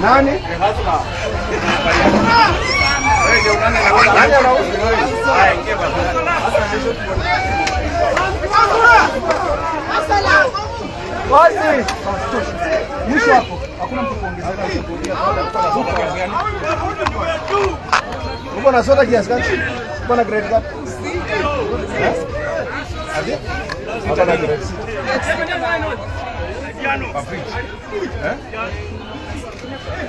Nani? Nani anauza? Wazi. Mwisho hapo. Hakuna mtu kuongeza. Uko na soda kiasi gani? Uko na grade ngapi? Adi? Uko na grade 6. Kwa fridge. Eh?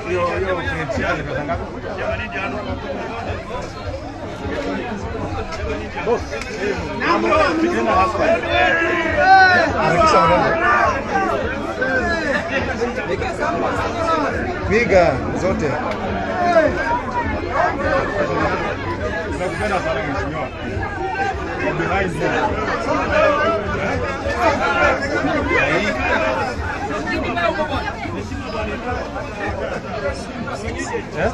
Hiyo grade 6 ni pesa ngapi? Boss. Piga zote. Nakupenda sana mheshimiwa. Behind you. Eh?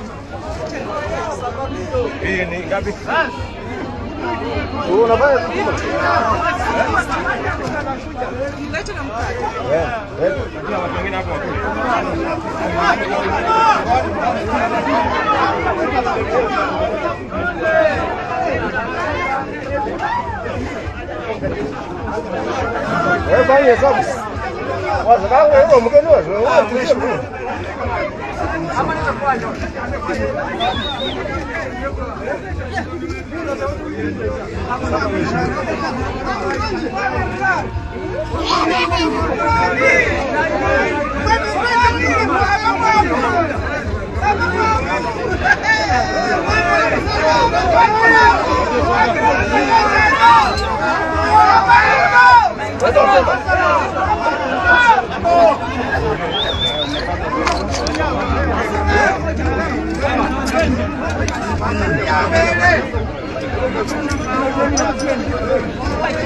Hii ni ngapi? Unafanya kitu. Kuna watu wengine hapo wakule. Wewe fanya hesabu. Waza kama wewe mkeni wewe tulie mtu.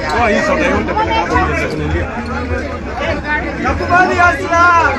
Toa hii soda yote peleka hapo nje tunaingia. Nakubali Asla.